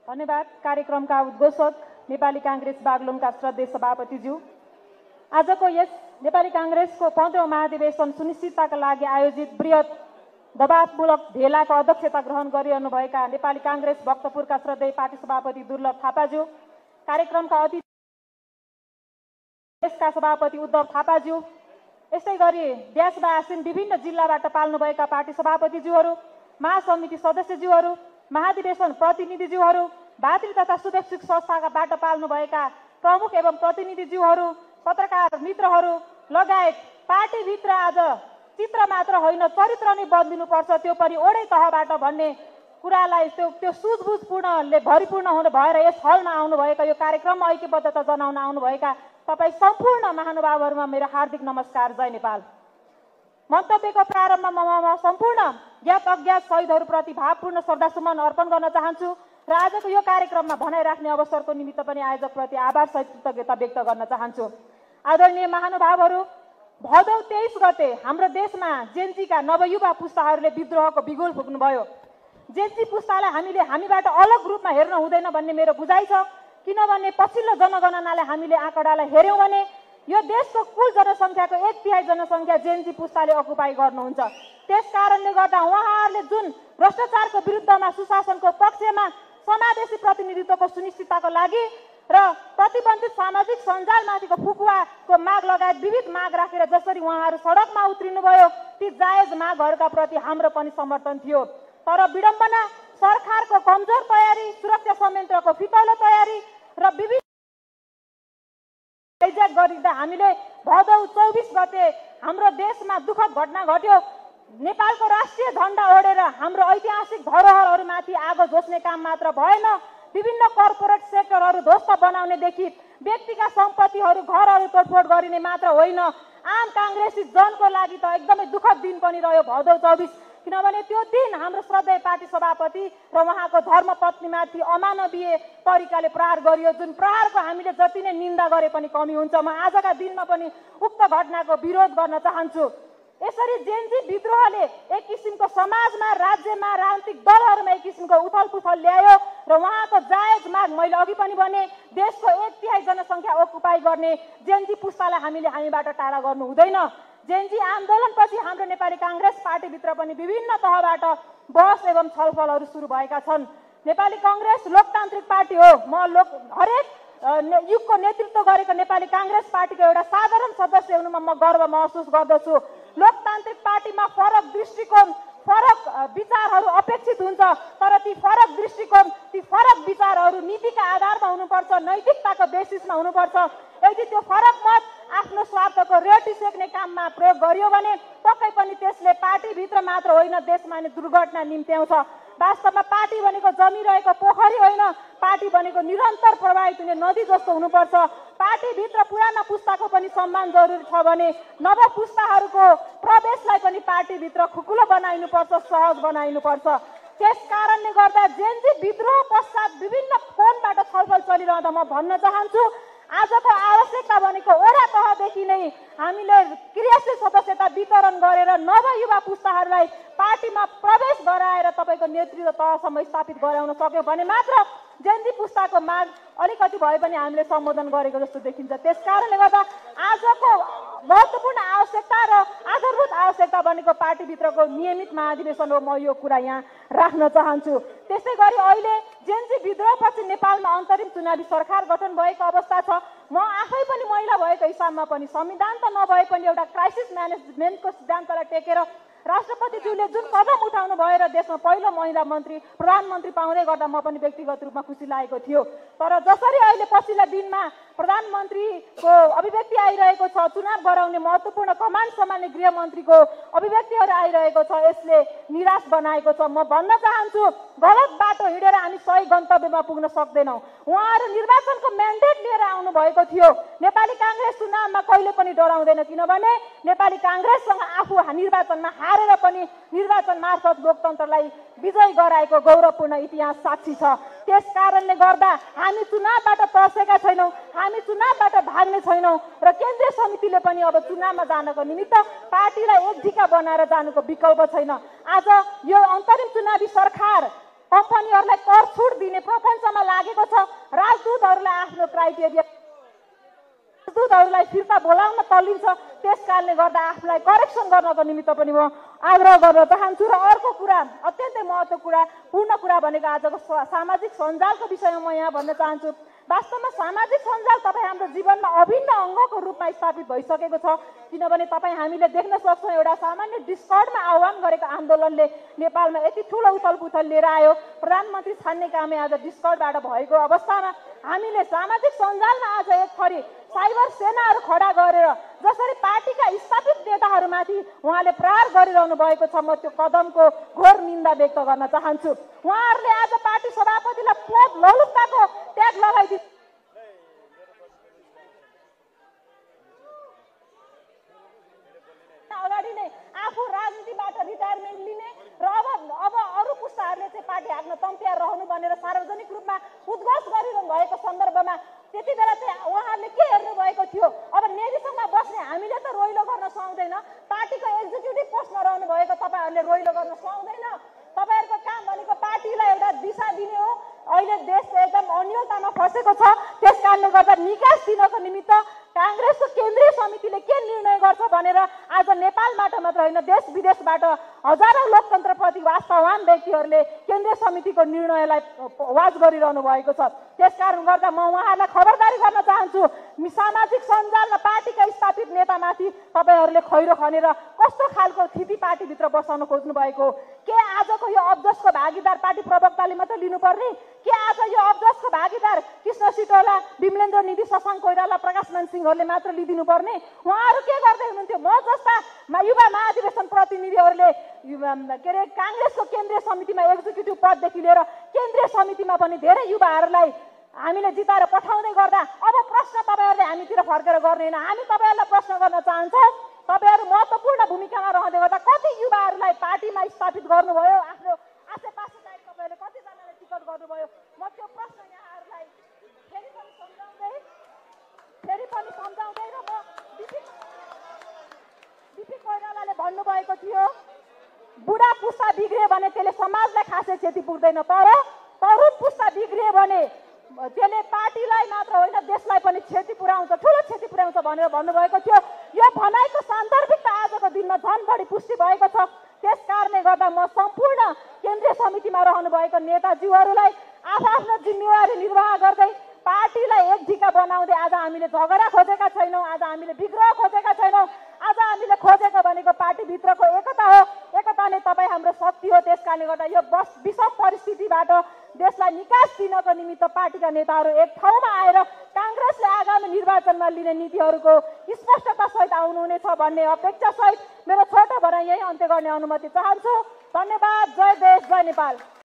धन्यवाद। कार्यक्रमका उद्घोषक नेपाली कांग्रेस बागलुङका श्रद्धेय सभापतिज्यू, आजको यस नेपाली कांग्रेसको 15औं महाधिवेशन सुनिश्चितताका लागि आयोजित बृहत दबावमूलक भेलाको अध्यक्षता ग्रहण गरिरहनुभएका नेपाली कांग्रेस भक्तपुरका श्रद्धेय पार्टी सभापति दुर्लभ थापाज्यू, कार्यक्रमका अतिथि देशका सभापति उद्धव थापाज्यू, यस्तै गरी देशमा आसीन विभिन्न जिल्लाबाट पाल्नुभएका पार्टी सभापतिज्यूहरू, महासमिति सदस्यज्यूहरू, महाधिवेशन प्रतिनिधिज्यूहरू, भातृ तथा शुभेच्छुक संस्थाबाट पाल्नुभएका प्रमुख एवं प्रतिनिधिज्यूहरू, पत्रकार मित्रहरू लगायत पार्टीभित्र आज चित्र मात्र होइन चरित्र नै बदलिनुपर्छ, त्यो पनि ओडै तहबाट भन्ने कुरालाई त्यो सुझबुझपूर्णले भरिपूर्ण हुने भएर यस हलमा आउनुभएका यो कार्यक्रममा ऐक्यबद्धता जनाउन आउनुभएका तपाईँ सम्पूर्ण महानुभावहरूमा मेरो हार्दिक नमस्कार। जय नेपाल। मन्तव्यको प्रारम्भमा म सम्पूर्ण ज्ञात अज्ञात शहीदहरूप्रति भावपूर्ण श्रद्धासुमन अर्पण गर्न चाहन्छु र आजको यो कार्यक्रममा भनाइराख्ने अवसरको निमित्त पनि आयोजकप्रति आभार सहित कृतज्ञता व्यक्त गर्न चाहन्छु। आदरणीय महानुभावहरू, भदौ 23 गते हाम्रो देशमा जेनजीका नवयुवा पुस्ताहरूले विद्रोहको बिगुल फुक्नुभयो। जेनजी पुस्तालाई हामीबाट अलग रूपमा हेर्न हुँदैन भन्ने मेरो बुझाइ छ, किनभने पछिल्लो जनगणनाले हामीले आँकडालाई हेर्यौं भने यो देशको कुल जनसङ्ख्याको 1/3 जनसङ्ख्या जेनजी पुस्ताले अकुपाई गर्नुहुन्छ। त्यसकारणले गर्दा उहाँहरूले जुन भ्रष्टाचारको विरुद्धमा सुशासनको पक्षमा समावेशी प्रतिनिधित्वको सुनिश्चितताको लागि र प्रतिबन्धित सामाजिक सञ्जालमाथिको फुकुवाको माग लगायत विविध माग राखेर जसरी उहाँहरू सडकमा उत्रिनुभयो, ती जायज मागहरूका प्रति हाम्रो पनि समर्थन थियो। तर विडम्बना सरकारको कमजोर तयारी, सुरक्षा संयन्त्रको फितलो तयारी र विविध गरिँदा हामीले भदौ 24 गते हाम्रो देशमा दुःखद घटना घट्यो। नेपालको राष्ट्रिय झण्डा ओढेर हाम्रो ऐतिहासिक धरोहरहरूमाथि आगो जोस्ने काम मात्र भएन, विभिन्न कर्पोरेट सेक्टरहरू ध्वस्त बनाउनेदेखि व्यक्तिका सम्पत्तिहरू घरहरू तोडफोड गरिने मात्र होइन, आम काङ्ग्रेसी जनको लागि त एकदमै दुःखद दिन पनि रह्यो भदौ 24, किनभने त्यो दिन हाम्रो श्रद्धेय पार्टी सभापति र उहाँको धर्मपत्नीमाथि अमानवीय तरिकाले प्रहार गरियो, जुन प्रहारको हामीले जति नै निन्दा गरे पनि कमी हुन्छ। म आजका दिनमा पनि उक्त घटनाको विरोध गर्न चाहन्छु। यसरी जेनजी विद्रोहले एक किसिमको समाजमा, राज्यमा, राजनीतिक दलहरूमा एक किसिमको उथलपुथल ल्यायो र उहाँको जायज माग मैले अघि पनि भने देशको 1/3 जनसङ्ख्या ओकुपाई गर्ने जेनजी पुस्तालाई हामीबाट टाढा गर्नु हुँदैन। जेनजी आन्दोलनपछि हाम्रो नेपाली कांग्रेस पार्टीभित्र पनि विभिन्न तहबाट बहस एवं छलफलहरू सुरु भएका छन्। नेपाली कांग्रेस लोकतान्त्रिक पार्टी हो। म हरेक युगको नेतृत्व गरेको नेपाली कांग्रेस पार्टीको एउटा साधारण सदस्य हुनुमा म गर्व महसुस गर्दछु। लोकतान्त्रिक पार्टीमा फरक दृष्टिकोण, फरक विचारहरू अपेक्षित हुन्छ, तर ती फरक दृष्टिकोण, ती फरक विचारहरू नीतिका आधारमा हुनुपर्छ, नैतिकताको बेसिसमा हुनुपर्छ। यदि त्यो फरक मत आफ्नो स्वार्थको रेटी सेक्ने काममा प्रयोग गरियो भने पक्कै पनि त्यसले पार्टीभित्र मात्र होइन देशमा नै दुर्घटना निम्त्याउँछ। वास्तवमा पार्टी भनेको जमिरहेको पोखरी होइन, पार्टी भनेको निरन्तर प्रवाहित हुने नदी जस्तो हुनुपर्छ। पार्टीभित्र पुराना पुस्ताको पनि सम्मान जरुरी छ भने नव पुस्ताहरूको प्रवेशलाई पनि पार्टीभित्र खुकुलो बनाइनुपर्छ, सहज बनाइनुपर्छ। त्यसकारणले गर्दा जेनजी विद्रोह पश्चात विभिन्न फोनबाट छलफल चलिरहँदा म भन्न चाहन्छु, आजको आवश्यकता भनेको ओडा तहदेखि नै हामीले क्रियाशील सदस्यता वितरण गरेर नवयुवा पुस्ताहरूलाई पार्टीमा प्रवेश गराएर तपाईँको नेतृत्व तहसम्म स्थापित गराउन सक्यौँ भने मात्र जेनजी पुस्ताको माग अलिकति भए पनि हामीले सम्बोधन गरेको जस्तो देखिन्छ। त्यसकारणले गर्दा आजको महत्त्वपूर्ण आवश्यकता र आधारभूत आवश्यकता भनेको पार्टीभित्रको नियमित महाधिवेशन हो। म यो कुरा यहाँ राख्न चाहन्छु। त्यसै गरी अहिले जेनजी विद्रोहपछि नेपालमा अन्तरिम चुनावी सरकार गठन भएको अवस्था छ। म आफै पनि महिला भएको हिसाबमा पनि संविधान त नभए पनि एउटा क्राइसिस म्यानेजमेन्टको सिद्धान्तलाई टेकेर राष्ट्रपतिज्यूले जुन कदम उठाउनु भयो र देशमा पहिलो महिला प्रधानमन्त्री पाउँदै गर्दा म पनि व्यक्तिगत रूपमा खुसी लागेको थियो। तर जसरी अहिले पछिल्ला दिनमा प्रधानमन्त्रीको अभिव्यक्ति आइरहेको छ, चुनाव गराउने महत्त्वपूर्ण कमान्ड सम्हाल्ने गृहमन्त्रीको अभिव्यक्तिहरू आइरहेको छ, यसले निराश बनाएको छ। म भन्न चाहन्छु, गलत बाटो हिँडेर हामी सही गन्तव्यमा पुग्न सक्दैनौँ। उहाँहरू निर्वाचनको म्यान्डेट लिएर आउनु भएको थियो। नेपाली कांग्रेस चुनावमा कहिले पनि डराउँदैन, किनभने नेपाली कांग्रेससँग आफू निर्वाचनमा हारेर पनि निर्वाचन मार्फत लोकतन्त्रलाई विजय गराएको गौरवपूर्ण इतिहास साक्षी छ। त्यसकारणले गर्दा हामी चुनावबाट तर्सेका छैनौँ, हामी चुनावबाट भाग्ने छैनौँ र केन्द्रीय समितिले पनि अब चुनावमा जानको निमित्त पार्टीलाई एक ढिका बनाएर जानुको विकल्प छैन। आज यो अन्तरिम चुनावी सरकार कम्पनीहरूलाई कर छुट दिने प्रपञ्चमा लागेको छ। राजदूतहरूलाई आफ्नो क्राइटेरिया राजदूतहरूलाई फिर्ता बोलाउन तल्लिन्छ। त्यस कारणले गर्दा आफूलाई करेक्सन गर्नको निमित्त पनि म आग्रह गर्न चाहन्छु। र अर्को कुरा, अत्यन्तै महत्त्वपूर्ण कुरा भनेको आजको सामाजिक सञ्जालको विषयमा म यहाँ भन्न चाहन्छु। वास्तवमा सामाजिक सञ्जाल तपाईँ हाम्रो जीवनमा अभिन्न अङ्गको रूपमा स्थापित भइसकेको छ। किनभने तपाईँ हामीले देख्न सक्छौँ एउटा सामान्य डिस्कर्डमा आह्वान गरेको आन्दोलनले नेपालमा यति ठुलो उथलपुथल लिएर आयो। प्रधानमन्त्री छान्ने कामै आज डिस्कर्डबाट भएको अवस्थामा हामीले सामाजिक सञ्जालमा आज एक थरी साइबर सेनाहरू खडा गरेर जसरी पार्टीका स्थापित नेताहरूमाथि उहाँले प्रहार गरिरहनु भएको छ, म त्यो कदमको घोर निन्दा व्यक्त गर्न चाहन्छु। उहाँहरूले आज पार्टी सभापतिलाई पद ललुक्काको ट्याग लगाइदिनु अगाडि नै आफू राजनीतिबाट रिटायरमेन्ट लिने र अब अरू पुस्ताहरूले चाहिँ पार्टी हाँक्न तम्पिएर रहनु भनेर सार्वजनिक रूपमा उद्घोष गरिरहनु भएको सन्दर्भमा त्यति बेला चाहिँ उहाँहरूले के हेर्नु भएको थियो? अब नेतृत्वमा बस्ने हामीले त रोइलो गर्न सक्दैन, पार्टीको एक्जिक्युटिभ पोस्टमा रहनु भएको तपाईँहरूले रोइलो गर्न सक्दैन। तपाईँहरूको काम भनेको पार्टीलाई एउटा दिशा दिने हो। अहिले देश एकदम अन्यलतामा फसेको छ। त्यस कारणले गर्दा निकास दिनको निमित्त काङ्ग्रेसको केन्द्रीय समितिले के निर्णय गर्छ भनेर आज नेपालबाट मात्र होइन देश विदेशबाट हजारौँ लोकतन्त्रप्रति वास्तववान व्यक्तिहरूले केन्द्रीय समितिको निर्णयलाई वाच गरिरहनु भएको छ। त्यसकारण गर्दा म उहाँहरूलाई खबरदारी गर्न चाहन्छु, सामाजिक सञ्जालमा पार्टीका स्थापित नेतामाथि तपाईँहरूले खैरो खनेर कस्तो खालको स्थिति पार्टीभित्र बसाउन खोज्नु भएको? के आजको यो अब्जसको भागीदार पार्टी प्रवक्ताले मात्रै लिनुपर्ने? के आज यो अब्जसको भागीदार कृष्ण सिटौला, विमलेन्द्र निधि, शशाङ्क कोइराला, प्रकाशमान सिंहहरूले मात्र लिदिनु पर्ने? उहाँहरू के गर्दै हुनुहुन्थ्यो? म जस्ता युवा महाधिवेशन प्रतिनिधिहरूले के अरे काङ्ग्रेसको केन्द्रीय समितिमा एक्जिक्युटिभ पददेखि लिएर केन्द्रीय समितिमा पनि धेरै युवाहरूलाई हामीले जिताएर पठाउँदै गर्दा अब प्रश्न तपाईँहरूले हामीतिर फर्केर गर्ने होइन। हामी तपाईँहरूलाई प्रश्न गर्न चाहन्छौँ, तपाईँहरू महत्त्वपूर्ण भूमिकामा रहँदै गर्दा कति युवाहरूलाई पार्टीमा स्थापित गर्नुभयो? आफ्नो आसेपासे बाहेक तपाईँहरूले कतिजनालाई टिकट गर्नुभयो? म त्यो प्रश्न यहाँहरूलाई फेरि पनि सम्झाउँदै र म बिपी कोइरालाले भन्नुभएको थियो बुढा पुस्ता बिग्रियो भने त्यसले समाजलाई खासै क्षति पुग्दैन, तर तरुण पुस्ता बिग्रियो भने त्यसले पार्टीलाई मात्र होइन देशलाई पनि क्षति पुर्याउँछ, ठुलो क्षति पुर्याउँछ भनेर भन्नुभएको थियो। यो भनाइको सान्दर्भिकता आजको दिनमा झन् बढी पुष्टि भएको छ। त्यस कारणले गर्दा म सम्पूर्ण केन्द्रीय समितिमा रहनुभएको नेताज्यूहरूलाई आफ्नो जिम्मेवारी निर्वाह गर्दै पार्टीलाई एक ढिका बनाउँदै आज हामीले झगडा खोजेका छैनौँ, आज हामीले विग्रह खोजेका छैनौँ। आज हामीले खोजेको भनेको पार्टीभित्रको एकता हो। एकता नै तपाईँ हाम्रो शक्ति हो। त्यस कारणले गर्दा यो विषम परिस्थितिबाट देशलाई निकास दिनको निमित्त पार्टीका नेताहरू एक ठाउँमा आएर काङ्ग्रेसले आगामी निर्वाचनमा लिने नीतिहरूको स्पष्टतासहित आउनुहुनेछ भन्ने अपेक्षासहित मेरो छोटो भनाइ यही अन्त्य गर्ने अनुमति चाहन्छु। धन्यवाद। जय देश, जय नेपाल।